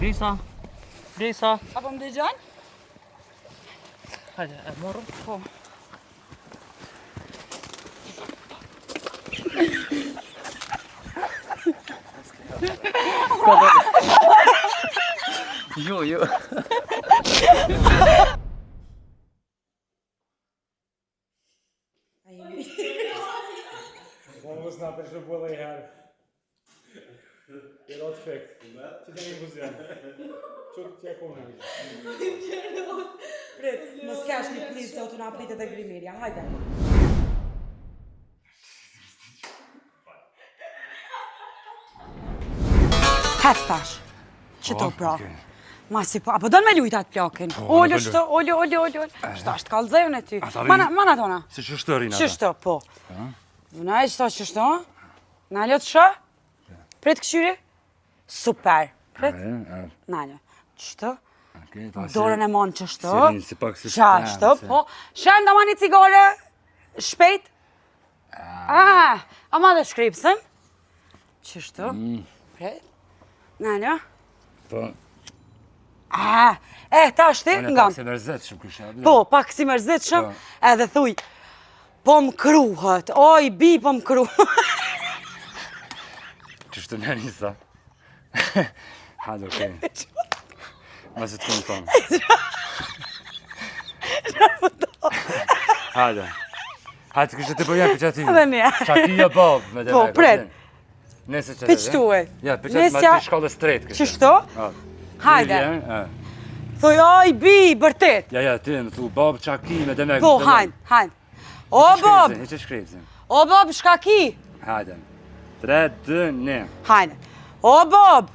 Grisa, Grisa. A po më dëgjon? Hajde, e morëm. Po. Jo, jo. Po mos na për shembull edhe një herë. I rot fekt. Që të një buzion. Që të ja kona. Prit, mos kesh një please, se o të na pritet e grimirja. Hajde. Hef tash. Që to Po, pra. okej. Ma si po, apo don me lujt atë plakin? Po, Olu, do shto, olu, olu, olu. Shta, është kallëzeu në ty. Ata Mana, vin- mana tona. Si që shtë rina Që shto, po. Na e qëto, që shto? Na ljo të shë? Prit këqyri? Super. Prit? Na ljo. Qështo? Dorën e mon qështo? Si rin, si pak si Qa, shto, po. Shem, da ma një cigare, shpejt. Ah, ama dhe shkripsëm. Qështu? Mm. Prit. Na ljo. Po. Ah, e, tash ti, nga. Pak si mërzitë shumë kësha. Po, pak si mërzit shumë, Po. edhe thuj, po më kruhet, oj, bi, po më kruhet. Qështu në nisa. Hajde, okej. Ma se të këmë thonë. Hajde. Hajde, kështë të përja për që aty. Edhe një. Qa ki jo bob, me Po, pret. Nëse që Për qëtu e. Ja, për që të shkallës drejt. kështë. Qështu? Ah. Hajde. Vjen, eh. Thuj, oj, bi, vërtet. Ja, ja, ti më thu, bob, qa ki me demek. Po, hajde, hajde. O, bob, Hiqe shkrepsin. o, bob, shka ki? Hajde. 3, 2, 1. Hajde. O, bob,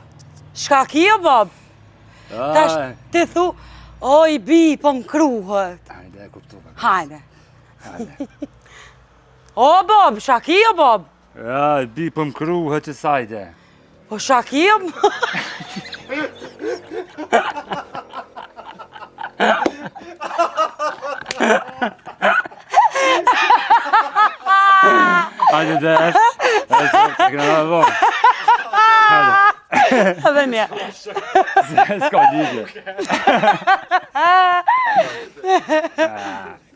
shka ki, o, bob? Tash ti thu, oj, bi, po më kruhet. Hajde, e kuptova. Hajde. Hajde. O, bob, shka ki, o, bob? Aj, bi, po më kruhet që sajde. Po shka ki, o, bob? Hajde, dhe, është. Është, të këna në vonë. Hajde. Edhe një. S'ka lidhje.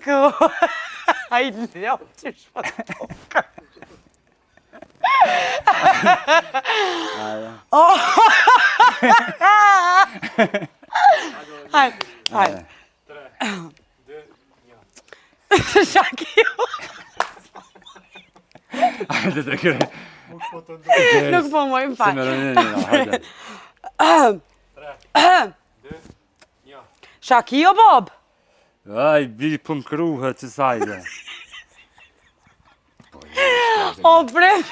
Ku? Ai ljo, që shpo Oh. Hajde, hajde. Shaki, Hajde, të kërë. nuk po moj, më Se fal. me rënë një, hajde. Shaki o Bob? Aj, bi, po më kruhet që sajde. O prit.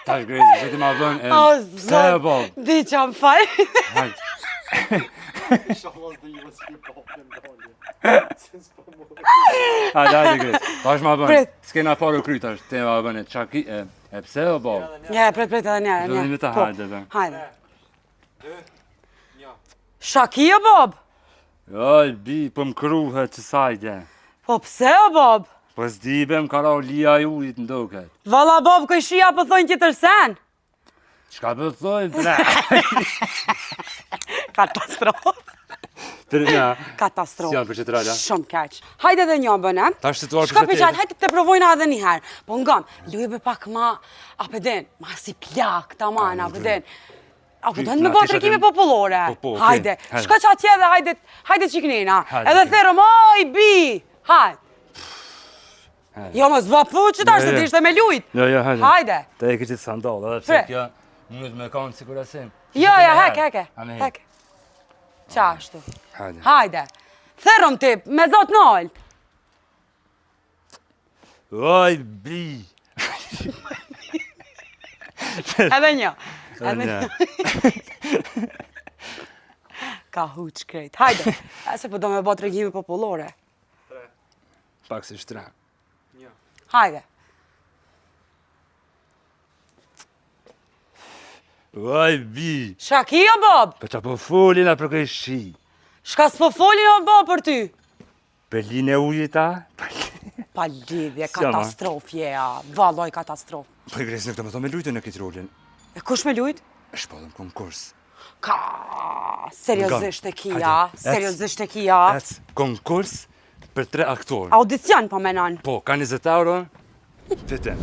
Tash Grezi, që ti ma bën, e, O pse zot. e Bob? Di që më fal. Hajde. Inshallah s'do ju si po në ndalje. Se s'po mund. Hajde, hajde, Grezi. Tash ma bën. Prit. S'kena parë u kry tash, ti ma bën, e qa ki, e, e pse o Bob? Ja, prit, prit edhe një herë. Do një. një të Po, hajde, be. Hajde. Shaki o Bob? Aj, bi, po më kruhet që sajde. Po pse o Bob? Po s'di be, më ka ra lija e ujit në doket. Valla Bob, kojshia po thojnë tjetër sen. Çka po thojnë, bre? Katastrofë. Të rina. Katastrofë. Si janë për që të rala? Shumë keq. Hajde edhe një bëne. Tash situatë Shka për për që qatë, hajde të provojna edhe një herë. Po ngam, luje be pak ma, a pe din, ma si plak, taman, a pe din. A po don me na bo tisha tregime të- popullore. Po, po, okej. Hajde, Hajde. shko që atje dhe hajde, hajde qiknina. Hajde, Edhe okej. therëm, oj, bi, hajde. Jo, mos bë pu që tash Jo, se jo. ti ishte me lujt. Jo, jo, hajde. Hajde. Të e kishit sandal, edhe pse Pre. kjo mundet me kanë sikur asim. Jo, jo, hek, hek, A me hek. Qa ashtu? Hajde. Hajde. Therëm ti, me zot nalt. Oj, bi. Edhe një. Edhe një. Ka huq krejt. Hajde. A se po do me bo tregime popullore. Pak si shtra. Hajde. Oj, bi. Shka ki o Bob? Po qa po folin a për këj shi? Shka s'po folin o Bob për ty? Për linë e ujit a? Pa lidhje, S'jam, a? katastrofë je, a. Valloj katastrofë. Po i Grezi nuk të më thonë me lujtë në këtë rolin. E kush me lujt? E shpallëm konkurs. Ka, seriozisht e kija, seriozisht e kija. Ec, konkurs për tre aktorë. Audicion po menon. Po, ka 20 euro, fitim.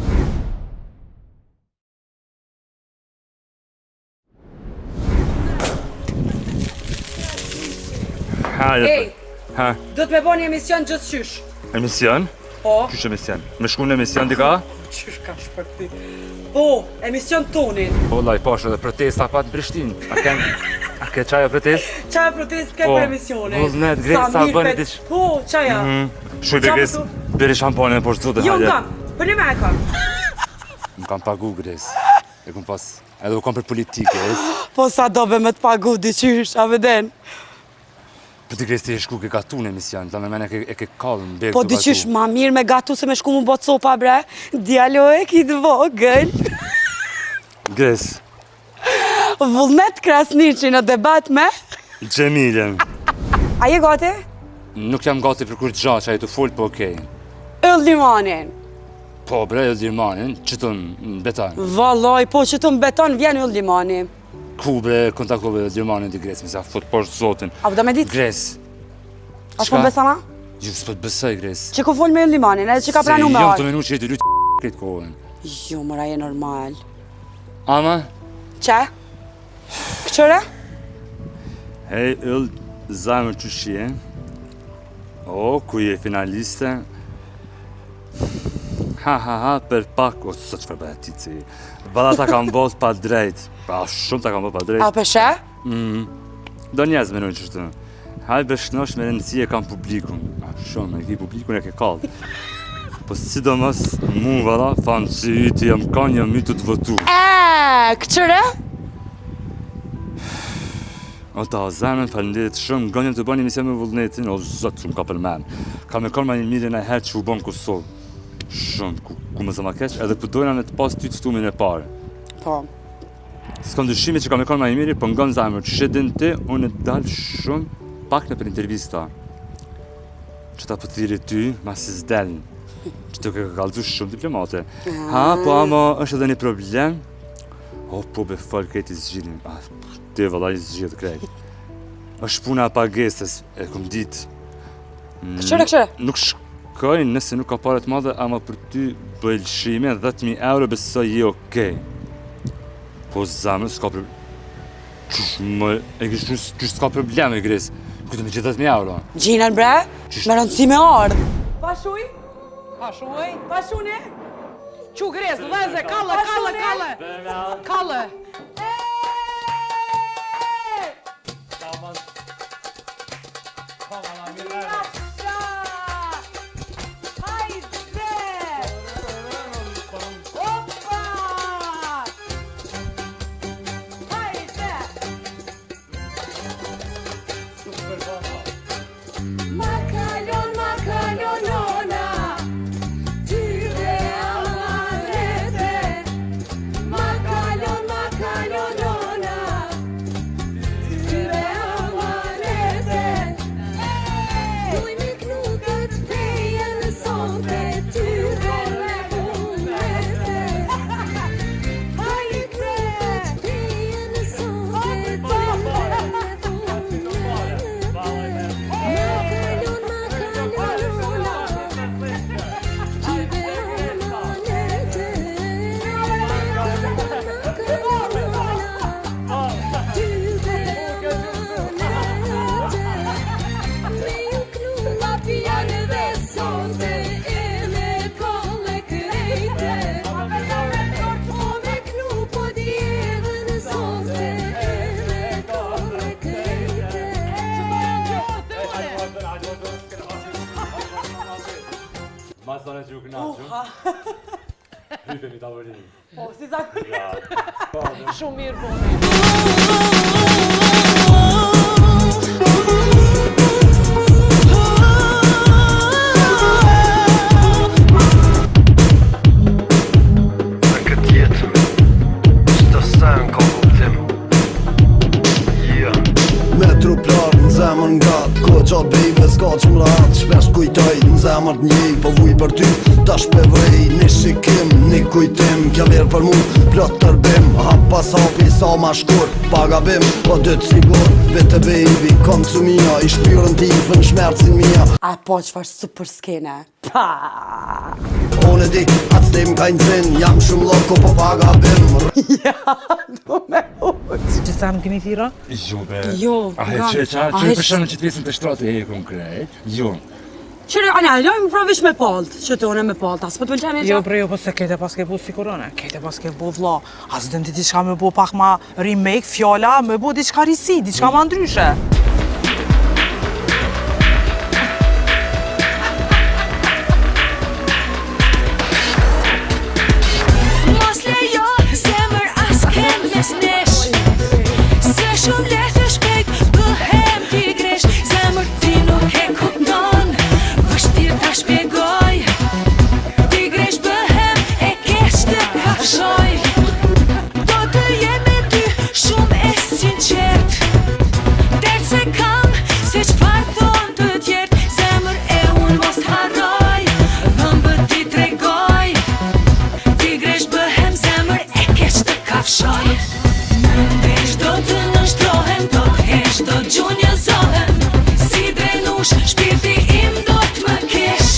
Hajde. Ej, Ha, do të me bo një emision gjithqysh. emision? Po. Qysh emision? Me shku në emision dika? Qysh ka shpërthi. Po, emision tonin. Po, laj, posh edhe protesta pat në Prishtinë. A ken, a ke qaja protest? Qaja protest ke Po, për emisionin. Vullnet, Gresa, Sa mirë bëni pet- diç- Po, qaja. Mm. Shuj be Qa Gres, po beri shamponin e poshtë zote, Jo, hajde. nga, për një me e kam. Më kam pagu, Gres. E kom pas, edhe u kam për politikë, es. Po sa do be me të pagu diqysh, a veden. Po ti Gres ti e shku ke gatu në emision, ta me mene ke, e ke kallë në berë Po diqysh ma mirë me gatu se me shku mu bo copa bre. Djalo e ki të vogël. Gres, Vullnet Krasniqi në debat me... Xhemilen. A je gati? Nuk jam gati për kur gja që ai të fol, po okej. Yll Limanin. Po bre, Yll Limanin, që të në beton. Vallaj, po që të në beton vjen Yll Limani. Ku bre kontaktove Yll Limanin ti Gres, me sa fut poshtë zotin. A po do me ditë? Gres. A s'po më beson a? Ju s'po të besoj Gres. Që ku fol me Yll Limanin, edhe që ka pranu me Se jam ardh. të menu që i të lutë këtë kohën. Jo, mora je normal. Ama, Qe? Këqyre? hej Yll, zemër qysh je? O, ku je finaliste? Ha, ha, ha, për pak, o, sot çfarë bëhet ti ci. Valla ta kam bërë pa drejt. Pa, shumë ta kam bërë pa drejt. A peshe? Mm. Do njerëz menojnë qështu. Hajde beshnosh me rëndësi e kam publikun. A, shumë, e ki publikun e ke kallë. Po sidomos mu valla, fansi yti jam kanë jam ytë të votu. E, këqyre? O ta zemën, faleminderit shumë, ngon jam të bën emision me Vullnetin, o zot shumë ka përmend. Ka me kon ma një mirë në herë që u bën Kosovë. Shumë, ku, ku më zëma keq, edhe po dojna me të pas ty të ftumin e parë. Po. S'kam dyshime që ka me konë ma i miri, po ngon zemër, që din ti, unë dal shumë pak në për intervista. Që ta po thirri ty, ma si s'del. Që të ke kallzu shumë diplomate. Ha, po ama është edhe një problem. O, po be fal krejt i zgjidhim. Ah, ti vëlla i zgjidh krejt. Është puna e pagesës, e kom ditë. Këqyre, këqyre. Nuk shkoj nëse nuk ka pare të madhe, ama për ty bëj lëshime 10.000 euro besoj je okej. Po zemër, s'ka problem. Qysh më, e kish qysh, qysh s'ka problem e Gres. Ku të me gjithë 10.000 euro? Gjinën bre, me rëndësi me ardh. Pashuj? Pashuj? Pashuni? Qu Gres, vëze, kalle, kalle, kalle. Kalle. Hajde! Opa! Hajde! Ma kalon, ma kalon ona, ty dhe amanete. Ma kalon, ma kalon ona, ty dhe amanete. Duj me knu këtë fejen sonte, ty dhe me vullnete. Hajde knu këtë fejen sonte, ty dhe me vullnete. Ma kalon, ma kalon ona, ty dhe amanete. Ma kalon, ma kalon ona, ty dhe amanete. Me ju knu ma pijanëve sonte e me kolle krejte. O me knu po djedhën sonte e me kolle krejte. Ma sone që u kënaqëm. Hypemi tavolinë. Po, si zakonisht. Shumë mirë bone. Në këtë jetë Çdo sen ka kuptim Yeah Me trup lartë, në zemër ngat Ko gjatë baby, s'ka që më rahat Shpesh kujtoj, në zemër. Zemër të njej, po vuj për ty Tash pe vrej, një shikim, një kujtim Kjo verë për mu, plot tërbim Hap pas hapi, sa ma shkurt Pa gabim, o dytë sigur Bitte baby, kom zu mir Ich spüren tief in Schmerzen mir A po çfarë super skene. Pa! Unë e di, atë s'tem kein Sinn Jam shumë loko, po pa gabim Ja, do me uq. Që sa më keni thira? Jo, be. Jo, A he nga- që që a që he për shembull që të pjesën të shtratë e hekun krejt. Jo. Qyre, ana, lojmë pra veç me palt, që të une me palt, a s'po të pëlqen e Jo, qa? bre, jo, po se kete pas ke bu si korone, kete pas ke bu vlla. A s'din ti diçka me bu pak ma remake, fjala, me bu diçka risi, diçka ma ndryshe. Mos lejo zemër as kem mes nesh Se shumë lehtë e shpejt bëhem tigresh Zemër ti nuk e kupton Vështirë ta shpjegoj Tigresh bëhem e keq të kafshoj Do të jem me ty shumë e sinqert Dert se kam se çfarë thon të tjerët Zemër e unë mos t'harroj Dhëmbët ti tregoj Tigresh bëhem zemër e keq të kafshoj Në ndesh do të nënshtrohem Do të hesh do gjunjëzohem Si drenush shpirti im do të më kesh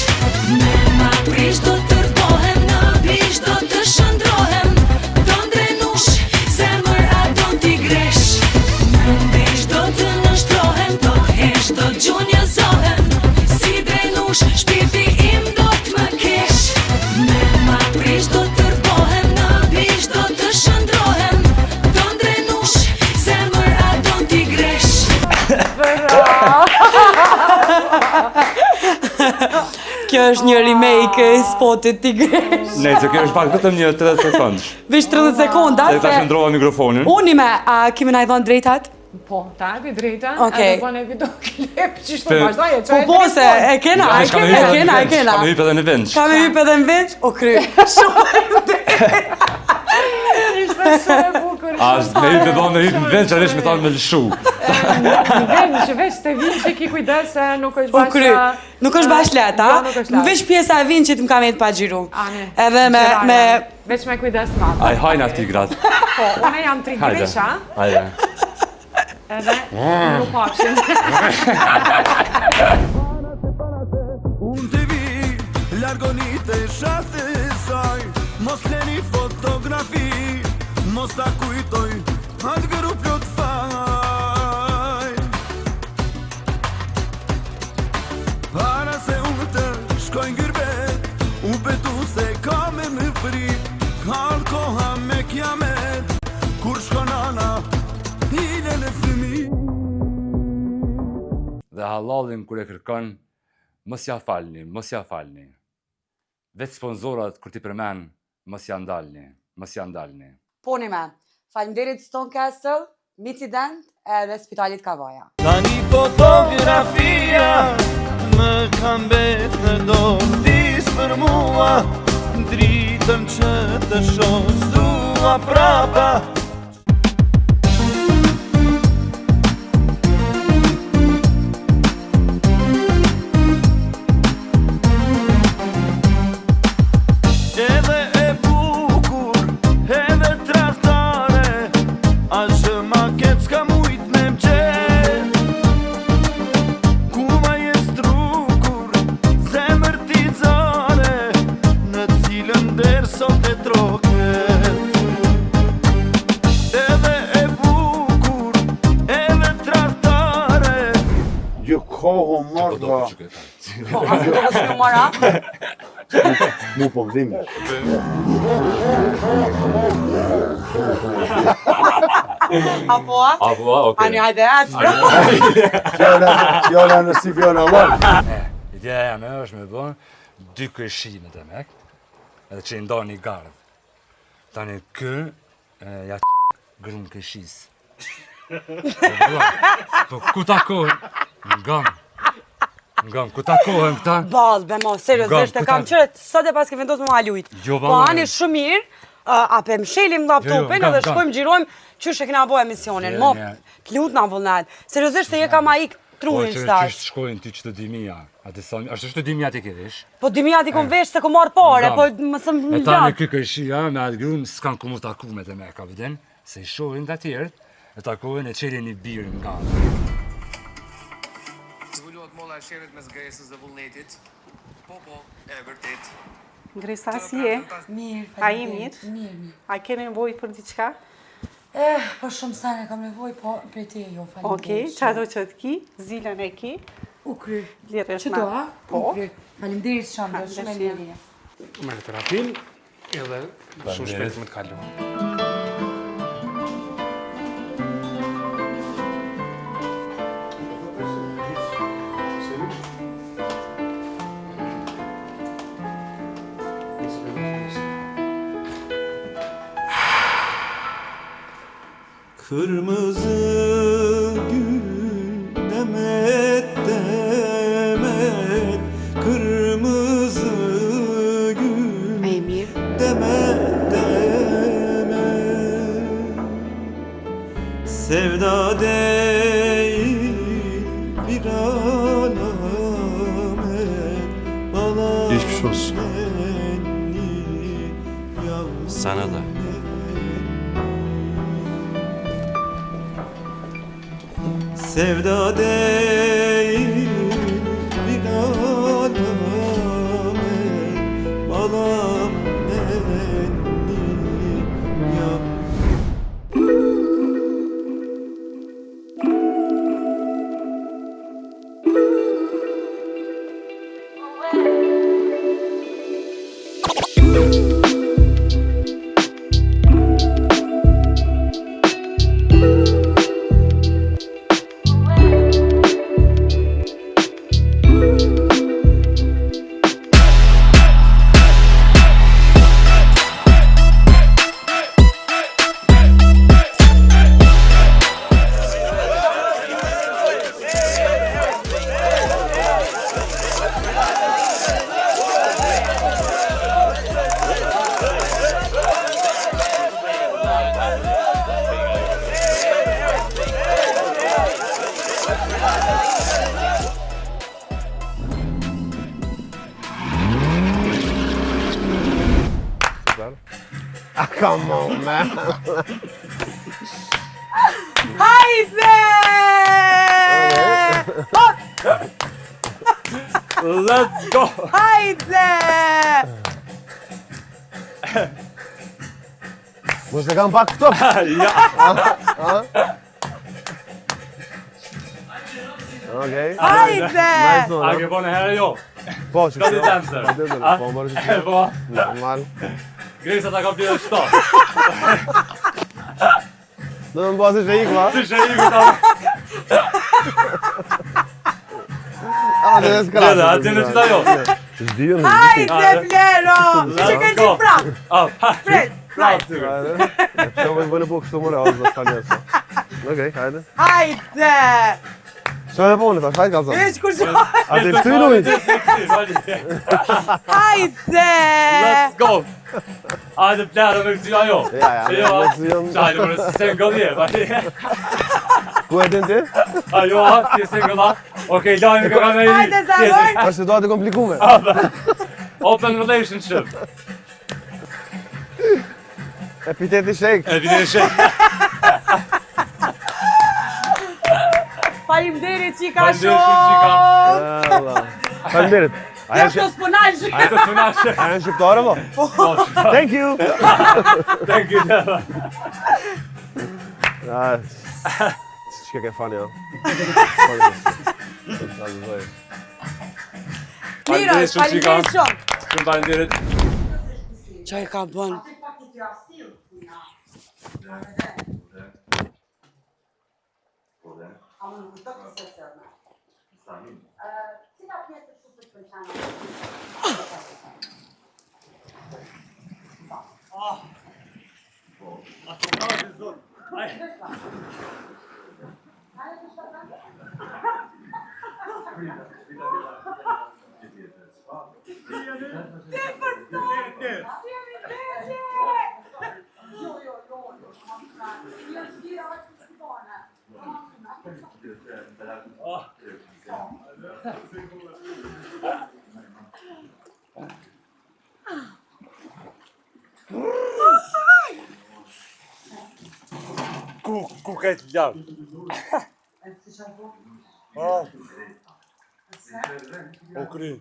Me ma prish do të tërbohem Në bish do të shëndrohem Do ndrenush zemër a do tigresh Në ndesh do të nënshtrohem Do të hesh do gjunjëzohem Si drenush shpirti im do të më kesh Me ma prish do të tërbohem Në bish do të shëndrohem Do ndrenush zemër a do tigresh Kjo është një remake e spotit Tigresh. Nejse, kjo është pak vetëm një 30 sekondësh. Veç 30 sekonda, Se tash ndrova mikrofonin. Unë me, a kemi na i dhënë drejtat? Po, ta e drejta, Okej. edhe bën e videoklip, që shto Pe- vazhdoj, e Po çaj po se, e kena, Ja, e ka me kena, hyp e edhe kena, në e vinç, kena. Ka me hyp edhe në vinç. Ka me hyp edhe në vinç, o kry. Shumë faleminderit. Ishte shumë e bukur. A është me hyp edhe me hyp në vinç, a veç me thonë me lëshu. Në vinç, veç te vinçi ki kujdes se nuk është O bash... kry. Nuk është bash lehtë, Jo, a? nuk është lehtë. Veç pjesa e vinçit më ka met pa xhiru. Ane. Edhe me Gjeraja. me Veç me kujdes të madh. Ai hajna tigrat. Po, unë jam Hajde. trigresha, Hajde. edhe nuk pafshim. Unë të vi, largoni të shatë saj Mos leni fotografi, mos ta kujtoj Atë gëru plot faj Para se unë të shkoj në gyrbet U betu se ka me më prit Ka koha me kjamet Kur shkon ana, hile në fëmi Dhe hallalin kur e kërkon, mos ja falni, mos ja falni. Vetë sponsorat kur ti përmen, mos ja ndalni, mos ja ndalni. Poni me. Faleminderit Stone Castle, Mici Dent edhe Spitalit Kavaja. Tani fotografia Më ka mbet në dorë Dis për mua Dritën që të shoh S'dua prapa Edhe e bukur, edhe tradhtare Asgjë ma keq s'ka mujt me m'gjet Ku ma je strukur, zemër ti zare Në cilën derë sot e troket Edhe e bukur, edhe tradhtare Jo kohë marrë Po do nga që këtë. Po, as do të shkoj mora. mu po vim. Apo a? Apo, a, okej. Ani hajde ec. Fjala, fjala në si fjala Allah. Ideja jame është me bë dy këshime të mek, edhe që i ndonë një gardh. Tani kë, e, ja që grun këshis. Po ku takohen? Ngam. Ngam, ku takohen këta? Ball, be mo, seriozisht e Nga, kam ku ta- qëre, sot e pas ke vendosur me ma lujt. Jo, Po valla. ani shumë mirë, a pe mshelim laptopin Jo, jo, ngam, edhe ngam. shkojmë xhirojmë qysh e kena bo emisionin. Je, Mo, ne. të lutna vullnet. Seriozisht se je ka ma ik. trunin Po, që tash. që shkojnë ti që të 2000. A të sa, është që të 2000 ti ke vesh? Po 2000 ti kom vesh se kom marrë pare, Nga. po më së më E tani latë. ky kërshia me atë grun s'kan ku mu taku me të me, ka vëden? Se i shohin nga tjerët, e takohen e qelin një birë nga. Zbulohet molla e sherrit mes Gresës dhe Vullnetit. Po po, e vërtet. Gresa, si je? Mirë, A je mirë? Mirë, mirë. A ke nevojë për diçka? Eh, po shumë sene kam nevojë, po prej teje jo, faleminderit. Okej, qa do që të ki? Zilën e ki? U kry. Liresh Që na. do, a? Po. U kry. Faleminderit shumë, do shumë e mirë. je. Merë terapin, edhe shumë shpejt me të kalu. Kırmızı gül demet demet Kırmızı gül A je mirë? demet demet Sevda değil bir alamet Balam Geçmiş olsun. nenni, yavrum Sana da. Sevda değil bir alamet Balam nenni yavrum Come on, man. Hajde! Let's go! Hajde! Mos e kam pak këto. Ja. Okej. Hajde! Nice one, A ke bo në herë jo? Po, që Ka di dancer. Po, tjetër, A? po, mërë që Po. Normal. Gresa ta ka blerë shto. Do të më pasë që ikë, va? Si që iku ta. A, dhe s'ka. Lele, a ti në qita jo? S'di, unë, s'di. Hajde, Blero! Që ke Go. ti prap? A, ha, Pret, prap ty. Hajde. Pse më bënë po kështu more, o, s'ka njerëz. Okej, hajde. Hajde! Çfarë e punë tash? Hajde kallzon. Hiç kur që... A ti fty Luiz? Hajde! Let's go! Hajde plera me kësi ajo. Ja, ja, Jo, me kësi jam. Hajde, më si single je, pa. Ku e din ti? Ajo, a, si single a. Okej, lajmi ka me i. Hajde, Zaroj! Është situatë e komplikuar. Open relationship. Epiteti shake. Epiteti shake. Faleminderit çika Faleminderit shumë, çika. shumë. Allah. Faleminderit. A Ja janë këto s'punajsh. A të punashe. a janë shqiptare po? Thank you. Thank you. Ah, Çka ke fani, ha? Faleminderit. Mira, Faleminderit shumë, çika. faleminderit shumë. Shumë faleminderit. Qa e ka bën? Ku, ku këtë ljarë? Ah. O kry.